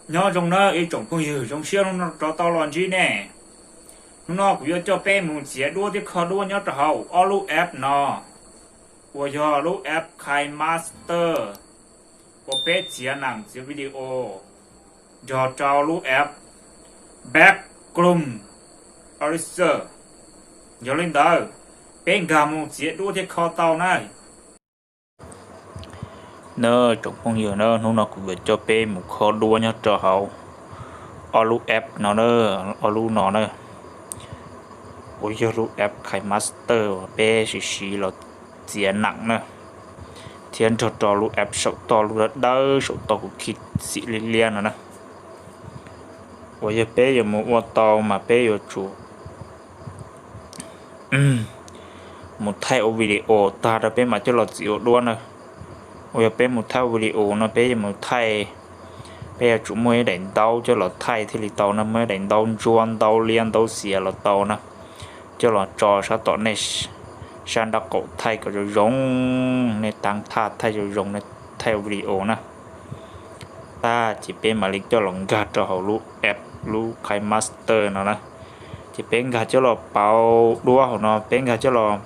Nyob zoo nawb ib tsoom phooj ywg, zoo siab hnub no rov tau los ntsib nej. Hnub no kuv yuav coj peb mus txiav duab thiab kho duab nyob rau hauv ob lub app no, uas yog lub app KineMaster, uas peb txiav neem txiav video nrog rau lub app Background Eraser. Yog li ntawd, peb nkag mus txiav duab thiab kho tau na. Nawb tsoom phooj ywg, nawb hnub no kuv yuav coj peb mus kho duab nyob rau hauv ob lub app no, ob lub no na, uas yog lub app KineMaster uas peb siv siv los txiav neem na, thiab nrog rau lub app saum toj, lub dawb dawb saum toj kuv khi xim liab liab no na. Uas yog peb yuav mus ua tau mas peb yuav tsum mus thaij ua video tag rau peb mam coj los txiav ua duab na. Uas yog peb mus thaij ua video no peb yuav mus thaij, peb yuav tsum muaj ib daim ntaub coj los thaij thiaj li tau na, muaj ib daim ntaub ntsuab, ntaub liab, ntaub xiav los tau na, coj los tso sab tom nej sab nraub qaum thaij kom zoo zoo, nej tab thaj thaij zoo zoo, nej thaij ua video na. Tag ces peb mam li coj los nkag rau hauv lub app, lub KineMaster no na. Ces peb nkag coj los pauv duab hauv no, peb nkag coj los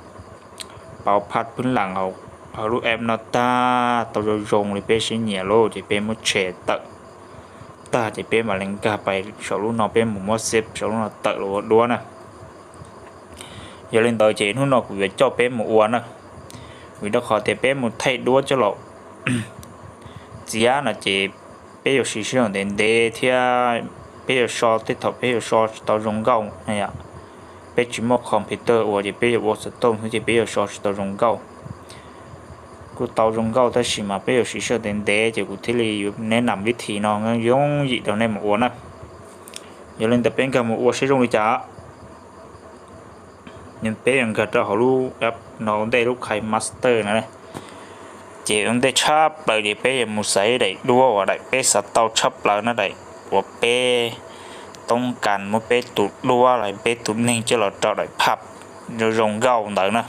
pauv phaj phwb lam hauv lub app no tag tau zoo zoo li peb siab nyiam lauj, ces peb muab tshem tawm. Tag ces peb mam li nkag pais saum lub no, peb mus muab xeb saum lub no tawm los ua duab na. Yog li ntawd ces hnub no kuv yuav coj peb mus ua na, vim rau qhov tias peb mus thaij duab coj los txiav no ces peb yuav siv sij hawm ntev ntev thiab peb yuav so, tej thaum peb yuav so tsis tau zoo nkauj na yom. Peb tsis muaj computer ua ces peb yuav ua xov tooj xwb ces peb yuav so tsis tau zoo nkauj. Kuj tau zoo nkauj tab sis mas peb yuav siv sij hawm ntev ntev ces kuv thiaj li yuav neb nam vib thim no yooj yim rau nej mus ua na. Yog li ntawd peb nkag mus ua seb zoo li cas. Peb yuav nkag rau hauv lub app no ua ntej, lub KineMaster no. Ces ua ntej tshaj plaws ces peb yuav mus xaiv daim duab uas daim peb xav tau tshaj plaws na, daim uas peb toob kas muab peb tus duab los peb tus neeg coj los rau daim phaj zoo zoo nkauj ntawd na.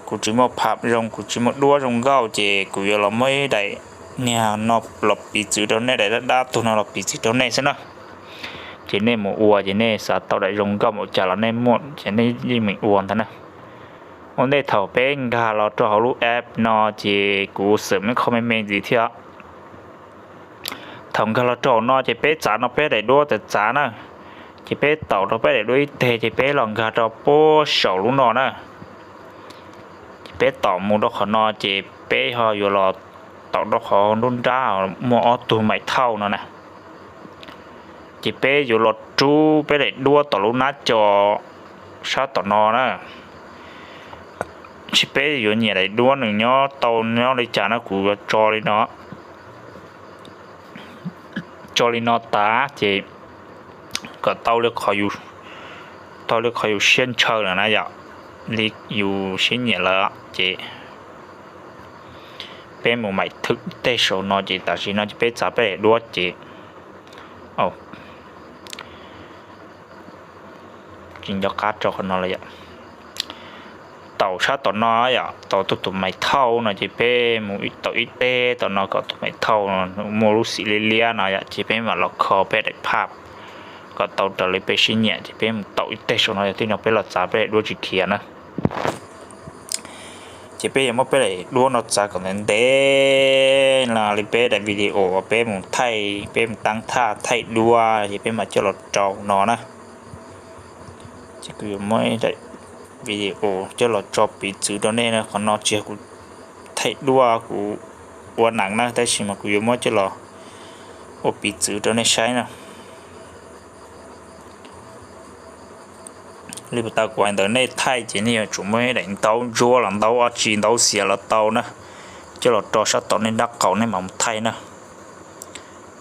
Kuv tsis muaj phaj zoo, kuv tsis muaj duab zoo nkauj ces kuv yuav los muab ib daim niag no los piv txwv rau nej, daim dab dab tug no los piv txwv rau nej xwb na. Ces nej mus ua ces nej xav tau daim zoo nkauj npaum cas los nej muaj ces nej yeej mus ua ntag na. Ua ntej thaum peb nkag los rau hauv lub app no ces kuv xwm me qho me me ntxiv thiab. Thaum nkag los rau hauv no ces peb txav no peb daim duab txav txav na, ces peb taum rau peb daim duab ib teg ces peb los nkag rau puag saum lub no na. Ces peb taum mus rau qhov no ces peb ho yuav los taum rau qhov nruab nrab muaj ob tug maim thauj no na. Ces peb yuav los rub peb daim duab tom lub nab co sab tom no na. Tsis peb yuav nyiam daim duab nws nyob tau nyob li cas na, kuv yuav tso li no, tso li no tas ces kom tau li qhov, tau li qhov yus siab ntshaw lawm na yom, li yus siab nyiam lawm ces peb mus maim thwm tej saum no ces tam sim no ces peb txav peb daim duab ces tsis nco qab rau qhov no lawm yom. Taum sab tom no yom, taum tus tus maim thauj no ces peb mus taum ib teg tom no kom tus maim thauj muaj lub xim liab liab no yom, ces peb mam los kho peb daim phaj kom tau raws li peb siab nyiam ces peb mus taum ib teg saum no yom, tej no peb los txav peb daim duab tsis khiav na. Ces peb yuav muab peb daim duab no txav kom ntev ntev li peb daim video uas peb mus thaij, peb mus tab thaj thaij duab ces peb mam coj los rau no na. Ces kuv yuav muab daim video coj los tso piv txwv rau nej na, qhov no tsis yog kuv thaij duab kuv ua neem na, tab sis mas kuv yuav muab coj los ua piv txwv rau nej saib na. Li puas tau kuv hais ntawd, nej thaij ces nej yuav tsum muaj daim ntaub ntsuab los ntaub ob tsi ntaub xiav los tau na, coj los rau sab tom nej nraub qaum nej mam mus thaij na.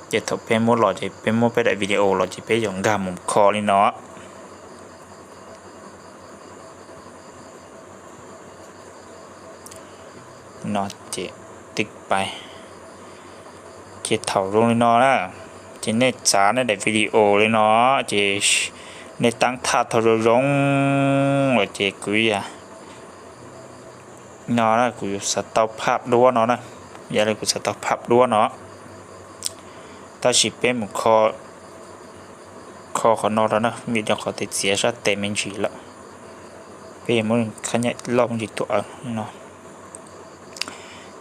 Ces thaum peb muab los ces peb muab peb daim video los ces peb yuav nkag mus kho li no. No ces tib pais, ces thaum zoo li no na, ces nej txav nej daim video li no, ces nej tab thaj tau zoo zoo los ces kuv yog no na, kuv yuav xav tau phaj duab no na, yog li kuv xav tau phaj duab no. Tab sis peb mus kho, kho qhov no rau na, vim rau qhov tias txiav sab tes me ntsis lawm. Peb yuav muab khab nyiaj loj me ntsis tuaj no.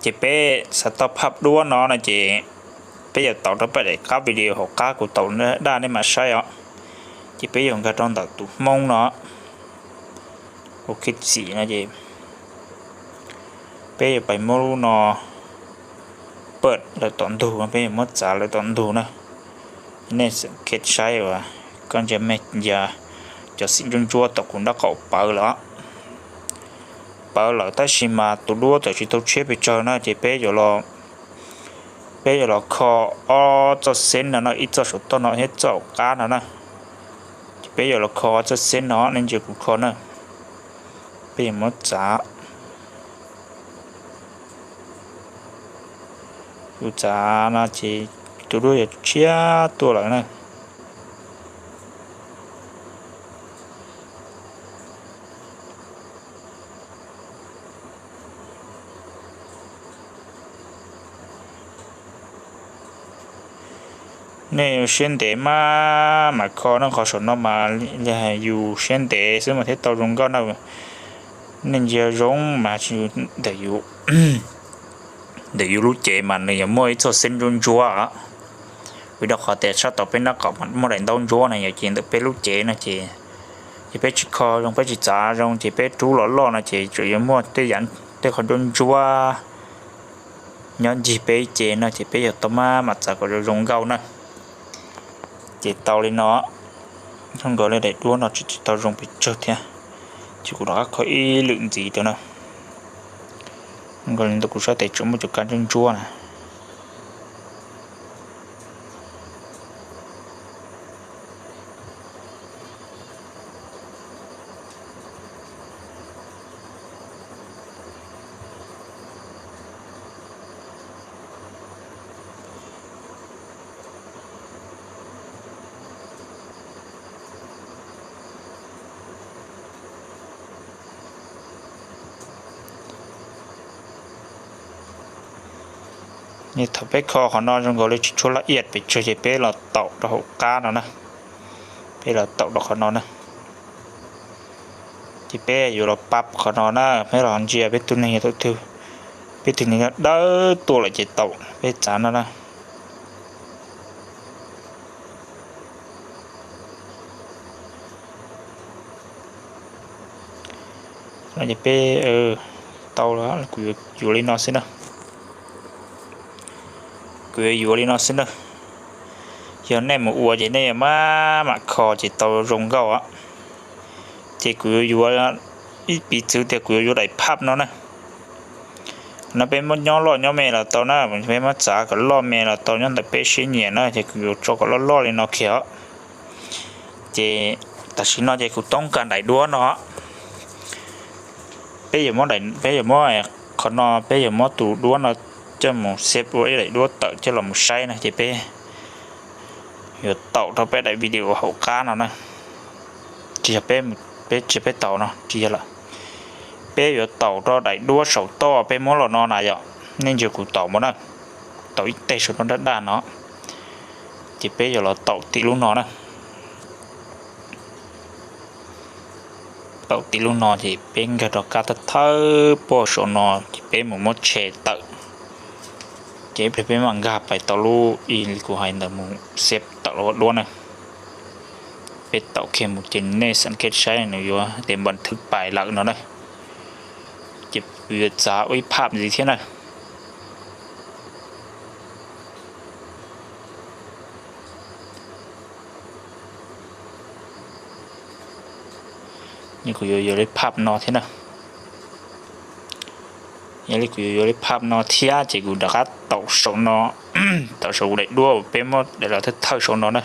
Ces peb xav tau phaj duab no no ces peb yuav taus rau peb daim qab video hauv qab kuv taus daj nej mam saib os. Ces peb yuav nkag rau ntawm tus Hmoob no, ua khib txim no ces peb yuav pais muab lub no pam lawv tom ntug, peb yuav muab txav lawv tom ntug na. Nej xeem khiav saib uas koj ntsia me ntsia cov xim ntsuab ntsuab tom kuv nraub qaum pawv lawm. Pawv lawm tab sis mas tus duab txawm tsis tau tshiab pes tsawg na ces peb yuav los, peb yuav los kho ob txoj xeb no no, ib txoj saum toj no thiab txoj hauv qab no na. Ces peb yuav los kho ob txoj xeb no, nej ntsia kuv kho na. Peb yuav muab txav, kuv txav no ces tus duab yuav tshiab tuaj lawm na. Nej yus siab ntev mas mam kho no, qhov saum no mas yus siab ntev xwb mas thiaj tau zoo nkauj na. Nej ntsia zoo mas ntawm yus lub cev mas nws yuav muaj ib txoj xeb ntsuab ntsuab. Vim rau qhov tias sab tod peb nraub qaum mas muaj daim ntaub ntsuab na yom, ces ntawm peb lub cev no ces, ces peb tsis kho zoo peb tsis txav zoo ces peb rub los loj no ces tsuas yuav muaj tej yam, tej qhov ntsuab ntsuab nyob ncig peb ib ce no ces peb yuav tau maj mam txav kom zoo zoo nkauj na. Ces tau li no, zoo nkaus li daim duab no tsis tsis tau zoo pes tsawg thiab, ces kuv rov qab kho ib lwm ntxiv rau na. Zoo nkaus li ntawm kuv sab tes tseem muaj cov kab ntsuab ntsuab na. Thaum peb kho qhov no zoo nkaus li tsis tshua laj iaj pes tsawg ces peb los taum rau hauv qab no na. Peb los taum rau qhov no na. Ces peb yuav los pab qhov no na, peb los ntsia peb tus neeg yog thaum twg, peb tus neeg nyob dawb tuaj lawm ces taum peb txav no na. Ces peb tau, kuv yuav yuav li no xwb na. Kuv yuav yuav li no xwb na. Yog nej mus ua ces nej yuav maj mam kho ces tau zoo nkauj. Ces kuv yuav yuav, ib piv txwv tias kuv yuav yuav daim phaj no na. No peb muab nyob loj nyob me los tau na, peb muab txav kom loj me los tau nyob ntawm peb siab nyiam na, ces kuv yuav tso kom loj loj li no kiag os. Ces tam sim no ces kuv toob kas daim duab no. Peb yuav muab, peb yuav muab qhov no, peb yuav muab tus duab no coj mus xeb ua ib daim duab tawm coj los mus saib no ces peb yuav taum rau peb daim video hauv qab no na. Tsis yog peb, peb tsis, peb taum no tsis yog lawm. Peb yuav taum rau daim duab saum toj peb muab los no na yom. Nej ntsia kuv taum mus na, taum ib teg saum no daj daj no. Ces peb yuav los taum tim lub no na. Taum tim lub no ces peb nkag rov qab thawj thawj puag saum no ces peb mus muab tshem tawm. Ces ib pliag peb mam nkag pais tau lub, ib li kuv hais ntawd mus xeb tawm los ua duab na. Peb taum kiag mus ces nej xeem khiav saib nws yuav tias npam thwb pais lawm no na. Ces kuv yuav txav ua ib phaj ntxiv thiab na. Kuv yuav yuav li phaj no thiab na. Yog li kuv yuav yuav li phaj no thiab ces kuv rov qab taum saum no, taum saum kuv daim duab uas peb muab daim los thawj thawj saum no na.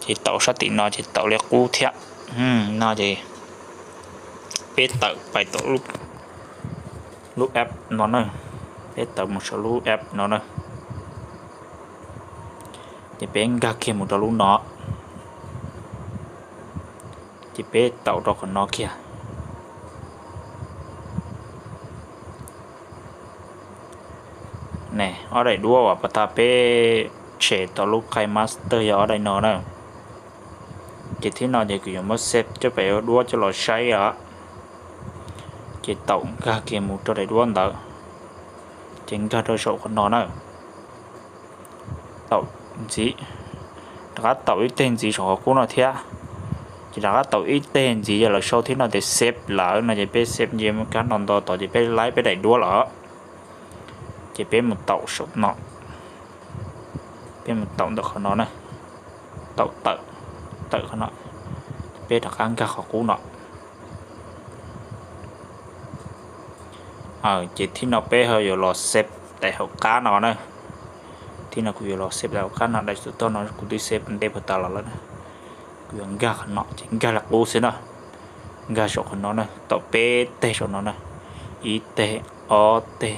Ces taum sab tim no ces taum li qub thiab. No ces peb tawm pais tau lub app no na. Peb tawm mus saum lub app no na. Ces peb nkag kiag mus rau lub no. Ces peb taum rau qhov no kiag. Ne, ob daim duab uas pas tag peb tshem tau lub KineMaster yog ob daim no na. Ces thib no ces kuv yuav muab save coj pem ua duab coj los saib os. Ces taum nkag kiag mus rau daim duab ntawd, ces nkag rau saum qhov no na. Taum ntxiv, rov qab taum ib teg ntxiv saum qhov qub no thiab. Ces rov qab taum ib teg ntxiv, yog lawv sau thib no tias save lawm no ces peb save nce mus kab no nto tod ces peb laib peb daim duab lawm. Ces peb mus taum saum no, peb mus taum ntawm qhov no na, taum tawm, tawm qhov no, peb rov qab nkag qhov qub no. Ces thib no peb ho yuav los save daim hauv qab no na. Thib no kuv yuav los save daim hauv qab no, daim xov tooj no kuv twb save ntev puag ta los lawm na. Kuv yuav nkag qhov no ces nkag li qub xwb na. Nkag saum qhov no na, taum peb teg saum no na, ib teg, ob teg,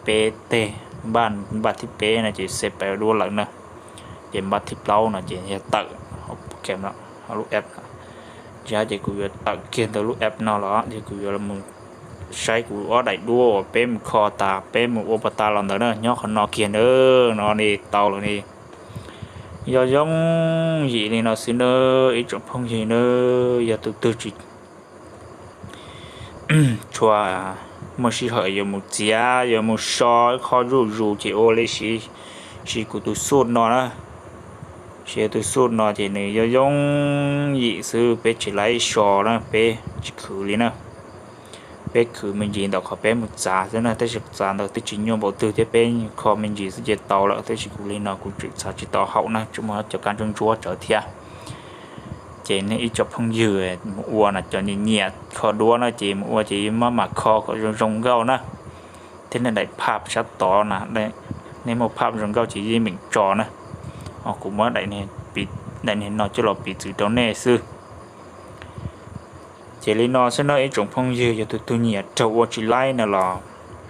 peb teg, npaj, npaj thib peb no ces save pem duab lawm na. Ces npaj thib plaub no ces yog tawm hauv program no, hauv lub app no. Ces kuv yuav tawm kiag ntawm lub app no los ces kuv yuav mus saib kuv ob daim duab uas peb mus kho tas peb mus ua puag ta los ntawd na, nyob qhov no kiag na, no ne tau lawm ne. Yog yooj yim li no xwb na, ib tsoom phooj ywg na, yog tus twg tsis tshua muaj sij hawm yuav mus txiav yuav mus so ib qho zuj zus ces ua li siv, siv kuv tus xub no na. Siv tus xub no ces nws yog yooj yim xwb, peb tsis laib so na, peb tsis khwv li na. Peb khwv me ntsis ntawm qhov peb mus txav xwb na, tab sis txav ntawd twb tsis nyuaj npaum twg thiab, peb kho me ntsis xwb ces tau lawm, tab sis kuv li no kuv tseem txav tsis tau hauv na, tseem muaj cov kab ntsuab ntsuab tsawv thiab. Ces nej ib tsoom phooj ywg mus ua na, cov nyiam nyiam kho duab na ces mus ua ces maj mam kho kom zoo zoo nkauj na. Thiab nej daim phaj sab tod na, nej muaj phaj zoo nkauj ces yeej meem tso na. Kuv muab daim niag no coj los piv txwv rau nej xwb. Ces li no xwb no ib tsoom phooj ywg, yog tus twg nyiam raug ua tsis laib no los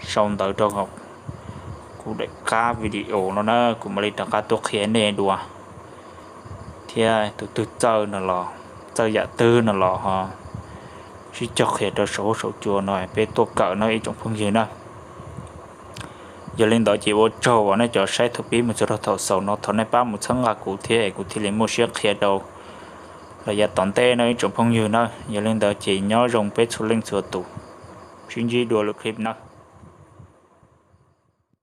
sau ntawv rau kuv daim qab video no na, kuv mam li rov qab tuaj qhia nej dua. Thiab tus twg txawj no los, txawj yam twg no los ho sib cog qhia rau saum huab saum cua no peb tuaj kawm no ib tsoom phooj ywg na. Yog li ntawd ces ua tsaug uas nej cov saib thaum pib mus txog rau thaum xaus no, thov nej pab mus txhawb nqa kuv thiab es kuv thiaj li muaj siab qhia rau los yav tom ntej no ib tsoom phooj ywg na. Yog li ntawd ces nyob zoo peb txhua leej txhua tus, sib ntsib dua lwm clip na.